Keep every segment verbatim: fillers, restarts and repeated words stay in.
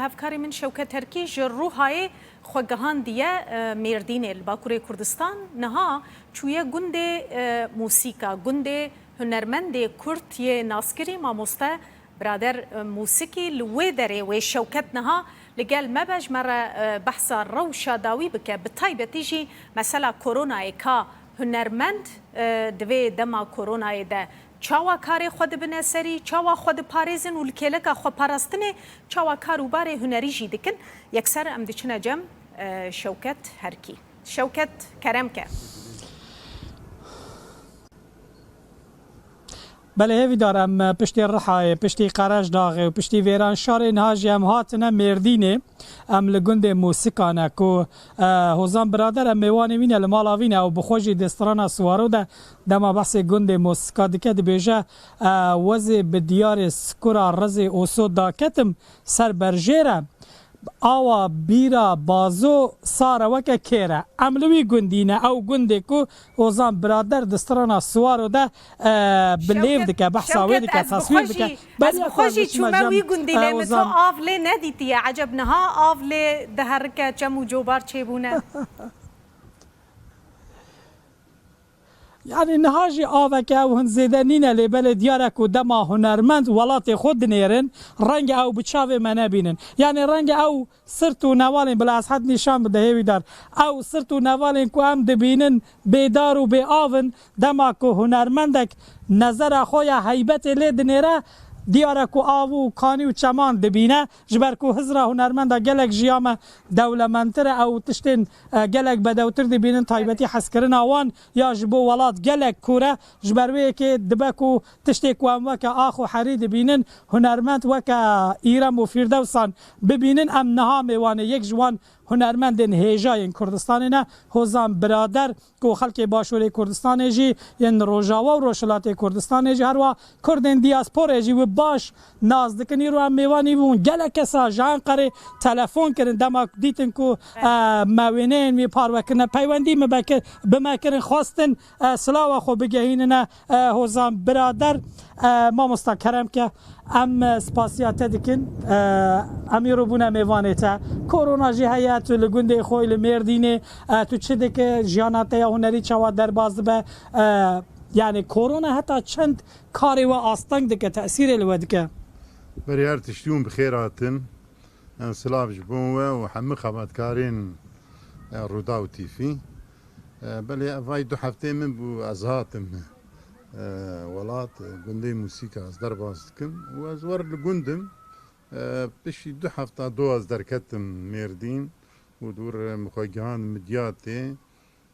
Hevkarê min Şewket Herkî ji Rûhayê xwe gihandiye, e, Mêrdînê li Bakurê Kurdistan. Niha çûye gundê, e, mûsîka, gundê hunermendê Kurd yê naskirî mamoste birader, e, mûsikî. Li wê derê wê Şewket niha li gel me be, ji me re, e, behsa rewşa dawî bike. Bi taybetî jî mesela koronayê ka hunermend, e, di vê dema koronayê de çawa karê xwe dibine serî, çawa xwe diparêzin û li kêleka xweparastinê çawa kar û barê hunerî jî dikin. Yekser em diçine cem, e, Şewket Herkî. Şewket, kerem ke. Belê hêvîdar em, e, piştî Rihayê, piştî Qerejdaxê û piştî Vêranşarê niha jî em hatine Mêrdînê. Em li gundê Mûsika ne ku, e, Hozan Birader em mêwanê wî ne, li mala wî ne, ew bi xwe jî di strana Siwaro de dema behsê gundê Mûsika dike dibêje, e, wezê bi diyarê Sikura Rizê Oso daketim ser berjêre. Awa bîra bazo sare weke kêre. Em li wî gundî ne. Ew gundê ku Ozan Birader di strana Siwaro de, e, bi lêv dike, behsa wê dike, teswîr dike. Belê ez bi xwe jî çûme wî gundî, lê min to av lê nedîtiye. Eceb niha av lê diherike, çem û cobar çêbûne. Yani niha jî aveke ew hin zêde nîne, lê belê diyar e ku dema hunermend welatê xwe dinêrin, renge ew bi çavê me nebînin. Yani renge ew sirt û nevalên, bila ez het nîşan bide hêvîdar. Ew sirt û nevalên ku em dibînin bêdar û bêav in, dema ku hunermendek nezera xwe ya heybetê lê dinêre, diyar e ku av û kanî û çeman dibîne. Ji ber ku hizra hunermenda gelek ji ya me dewlemendtir e, ew tiştên, e, gelek bedewtir dibînin, taybetî hezkirina wan ya ji bo welat gelek kûr e. Ji ber wê yekê dibe ku tiştê ku em weke ax û herî dibînin, hunermend weke Îrem û Fîrdewsan bibînin. Em niha mêwanê yek ji wan hunermendên hêja yên Kurdistanê ne, Hozan Birader, ku xelkê Başûrê Kurdistanê jî, yên Rojava û Rojhilatê Kurdistanê jî, herwa Kurdên diyasporê jî wî baş nas dikin. Îro em mêvanî bûn. Gelek kesa ji Enqerê telefon kirin, dema dîtin ku, e, me wêneyên wî parve kirine, peywendî min be kir-, bi me kirin, xwestin, e, silawa xwe bigehînine, e, Hozan Birader, e, mamosta kerem ke. Em, e, spasiya te dikin. E, em îro bûne mêvanê te. Korona jî heye, tu li gundê xwe, li Mêrdînê, e, tu çi dike, jiyana te ya hunerî çawa derbas dibe? E, yani korona heta çend karê we asteng dike, tesîrê li we dike? Berê her tiştî hûn bi xêr hatin. Em silav ji bo we û hemî xebatkarên, e, Rûdaw T V. E, belê evay du heftê min bû ez hatim, e, welat, e, gundê mûsîka ez derbas dikim û ez wer li gund im. E, piştî du hefta do ez derketim Mêrdîn û dûr min xwe gihand Midyatê.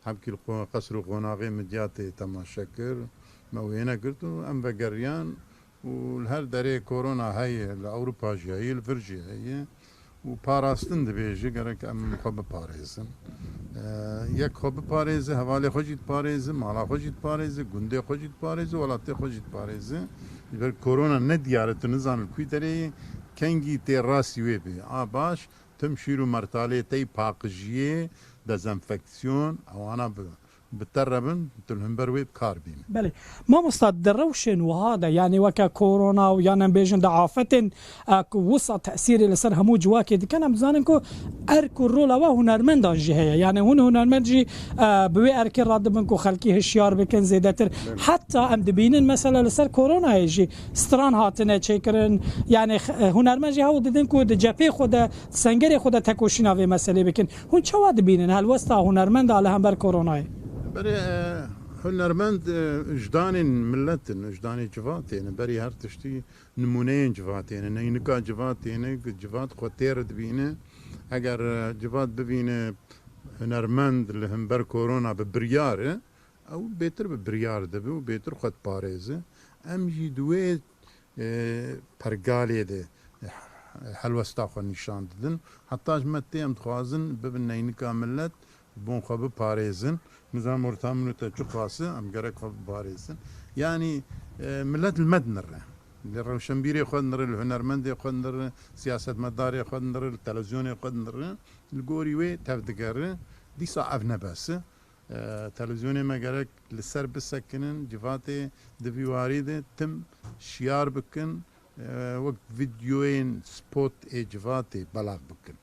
Hemkî li qo-, qesr û qonaxê Midyatê temaşe kir, me wêne girt û em vegeriyan û li her derê korona heye, li Ewropa jî heye, li vir jî heye û parastin dibêje, gerek em xwe biparêzin. E, yek xwe biparêze, hevalê xwe jî diparêze, mala xwe jî diparêze, gundê xwe jî diparêze, welatê xwe jî diparêze. Ji ber korona nediyar e, tu nizanî li kû derê ye, kengî tê rastî wê bê. A baş, tim şîr û mertalê tey paqijiyê, dezenfeksiyon, ewana bi, bi te re bin, tu li hember wê bi kar bîne. Belê. Mamosta, di rewşên wiha de, yani weke korona û yan em bêjin di afetên, e, ku wisa tesîrê li ser hemû civakê dikin, em dizanin ku erk û rola we hunermendan jî heye. Yani hûn hunermend jî, e, bi wê erkê radibin ku xelkî hişyar bikin zêdetir. Belê. Heta em dibînin mesela li ser koronayê jî stran hatine çêkirin. Yani, e, hunermend jî hewl didin ku di cephê xwe de, sengerê xwe de tekoşîna vê meselê bikin. Hûn çawa dibînin helwesta hunermenda li hember koronayê? Berê, e, hunermend, e, wijdanên milet in, wijdanê civatê ne. Berî her tiştî nimûneyên civatê ne. Neynika civatê ne, civat xwe têr dibîne. Eger, e, civat bibîne hunermend li hember korona bi biryar e, ew bêtir bi biryar dibe û bêtir xwe diparêze. Em jî di wê, e, pergalê de, e, helwesta xwe nîşan didin. Heta ji me tê em dixwazin bibin neynika milet, bon xwe biparêzin. Nizam orta min û te çi qas e, em gerek xwe biparêzin. Yanî, e, milet li me dinire. Li rewşenbîrê xwe dinire, li hunermendê xwe dinire, siyasetmedarê xwe dinire, li televîzyonê xwe dinire. Li gorî wê tevdigere. Dîsa ev ne bes e. E, televîzyonê me gerek li ser bisekinin, civatê di vî warî de tim şiyar bikin e, wek vîdeoyên spot ê civatê belav bikin.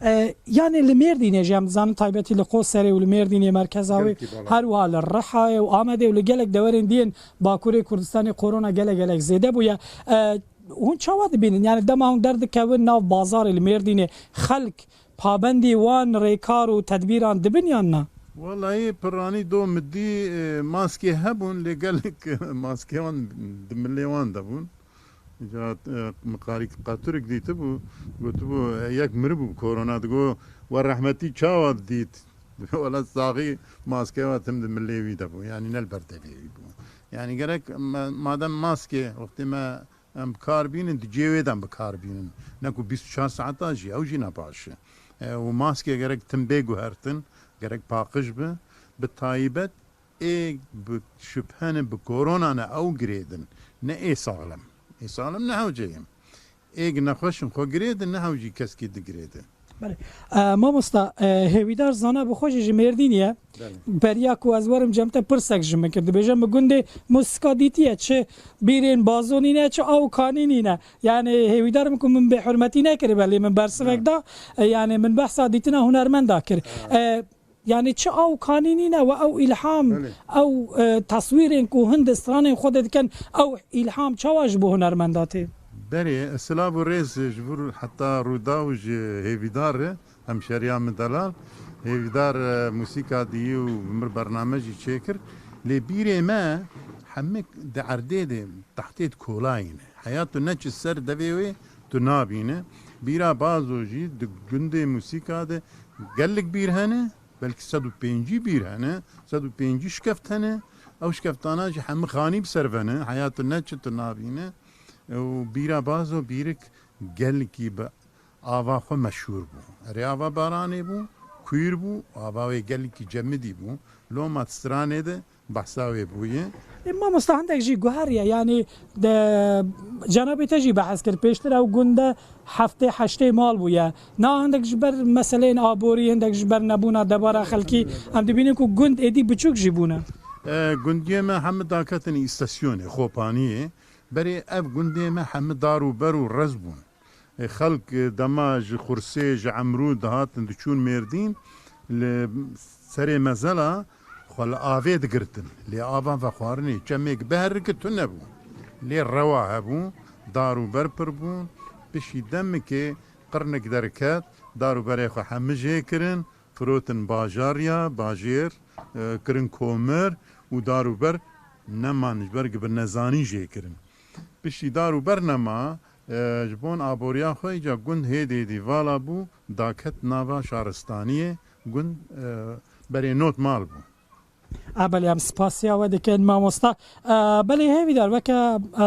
E, yanî li Mêrdînê jî em dizanin, taybetî li Qoserê û li Mêrdînê merkeza wê, Gelkî belav. Her wiha li Rihayê û Amedê û li gelek dewerên diyên Bakurê Kurdistanê korona gelek gelek zêde bûye. E, hûn çawa dibînin? Yanî dema hûn derdikevin nav bazarê li Mêrdînê, xelk pabendî wan rêkar û tedbîran dibin yan na? Wellahî piranî do min dî, e, maskê hebûn, lê gelek maskê wan di milê wan de bûn. Îca, e, min qarî qaturik dîtibû, gotibû, e, yek miribû bi korona, digo, we rehmetî çawa dît? Wela saxî maskeya tim di milê wî de bû. Yanî ne li ber devê wî bû. Yanî gerek me, madem maske wextê me em bi kar bînin, di cê wê de em bi kar bînin. Ne ku bîst û çar saeta jî, ew jî ne baş e. E, û maske gerek tim bê guhertin, gerek paqij bi. Bi taybet ê bi şübhe ne, bi korona ne, ew girêdin. Ne ê saxlem. Ê saxlem ne hewce ye. Ê nexweş in xwe girêdin, ne hewcî keskî digirêdin. Belê. E, mamosta, e, Hêvîdar zana bi xwe jî ji Mêrdînî ye. Belê. Beriya ku ez werim cem te pirsek ji min kir. Dibêje min gundê musika dîtiye, çi bîrên bazonî ne, çi aw kanînî ne. Yanî hêvîdar im ku min bêhurmetî nekiribe, lê min bersivek da. E, yanî min behsa dîtina hunermenda kir. E, Yanî çi ew kanî nîne we ew îlham, Belê. ew, e, teswîrên ku hin di stranên xwe de dikin, ew îlham çawa ji bo hunermenda tê? Berê, silav û rêz ji vir heta Rûdaw ji Hêvîdar re, hemşeriya min delal. Hêvîdar, e, musîka diyî û bi mir bername jî çêkir. Lê bîrê me hemik di erdê de, tehtê di kolayî ne. Heya tu neçi ser devê wê, tu nabîne. Bîra Bazo jî di gundê musîka de gelek bîr hene. Belkî sed û pêncî bîr hene, sed û pêncî şikeft hene. Ew şikeftana jî hemî xanî bi ser ve ne, heya tu neçi tu nabîne. Û bîra Bazo bîrik gelkî bi ava xwe meşhûr bû. Erê ava Baranê bû, kûr bû, ava wê gelkî cemidî bû. Loma stranê de behsa wê bûye. Ê, mamosta, hindek jî guheriye, yanî de cenabê te jî behs kir. Pêştir ew gund de heftê heştê mal bûye. Na hindek ji ber meseleyên aborî, hindek ji ber nebûna debara xelkî, em dibînin ku gund êdî biçûk jî bûne. E, gundiyê me hemî daketin îstasyonê, Xopaniyê. Berê ev gundê me hemî dar û ber û rez bûn. E, xelk, e, dema ji Xursê, ji Emrû dihatin diçûn Mêrdîn, li serê mezela xwe li avê digirtin. Lê ava vexwarinê çemêk beherike tune bû. Lê rewa hebû, dar û ber pir bûn. Piştî demikê qirnik derket, dar û berê xwe hemî jê kirin, firotin bajariya, bajêr, e, kirin komir û dar û ber neman ji ber ku bi nezanî jê kirin. Piştî dar û ber nema, e, ji bon aboriya xwe îca gund hêdî hêdî vala bû, daket nava şaristaniyê, gund, e, berê not mal bû. A, belê, em spasiya we dikin, mamosta. E, belê Hêvîdar, weke, e,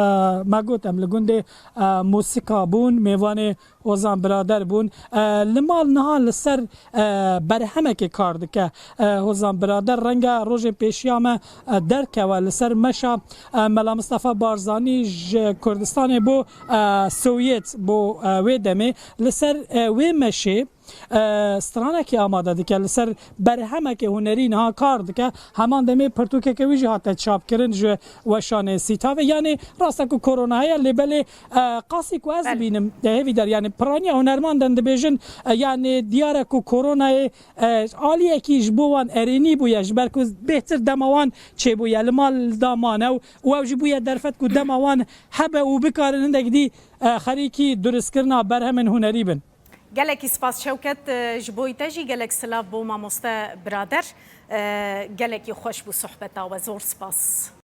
me got, em li gundê, e, musika bûn, mêvanê Hozan Birader bûn. E, li mal niha li ser, e, berhemekê kar dike. E, Hozan Birader renge rojê pêşiya me, e, derkewe li ser meşa, e, Mela Mistefa Barzanî ji Kurdistanê bo, e, Sovyet bo, e, wê demê. Li ser, e, wê meşê, e, stranekê amade dike, li ser berhemekê hunerî niha kar dike. Heman demê pirtûkeke wî jî hate çapkirin ji weşanê Sîtavê. Yanî rast e ku korona heye, lê belê, e, qasî ku ez Belê. dibînim, e, Hêvîdar, yanî piraniya hunermandan dibêjin, e, yanî diyar e ku koronayê, e, aliyekî ji bo wan erênî bûye, ji ber ku bêhtir dema wan çêbûye, li mal da mane û, û ew jî bûye derfet ku dema wan hebe û bikarin hindek dî, e, xerîkî duristkirina berhemên hunerî bin. Gelekî spas Şewket, e, ji bo te jî gelek silav bo mamoste birader. E, gelekî xweş bû sohbeta we, zor spas.